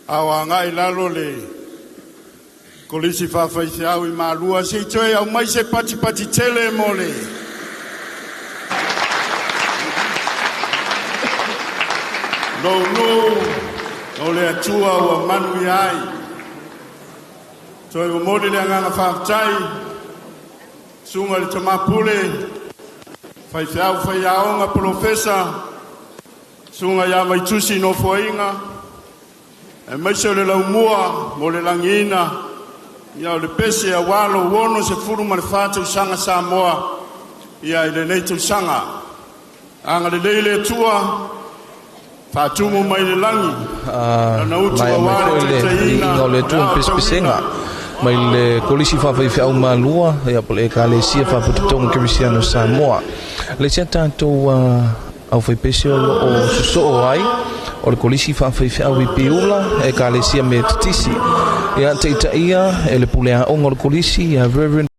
A o agai i lalo le Kolisi Faafaifeau i Malua, se i toe aumai se patipati tele mo le lou nuu o le Atua ua manuia ai. Toe momoli le agaga faafetai i susuga i le Tama Pule, Faifeau Faiaoga, Polofesa, Susuga ia Vaitusi Nofoaiga, aemaise o le laumua mo le lagiina o le pese aua lou 64 tausaga Samoa ia i lenei tausaga. Agalelei le Atua, faatumu mai le lagi lana utu Maea mai aua foi le le taitaiina viiga o le o le Atua ma pesepesega aotauina. mai le Kolisi Faafaifeau Malua ia po o le Ekalesia Faapotopotoga Kerisiano o Samoa. Le isi a tatou aufaipese o lo o sosoo ai o le Kolisi Faafaifeau i Piula, Ekalesia Metotisi. Ia taitaia e le pule aoga o le Kolisi ia Reverend.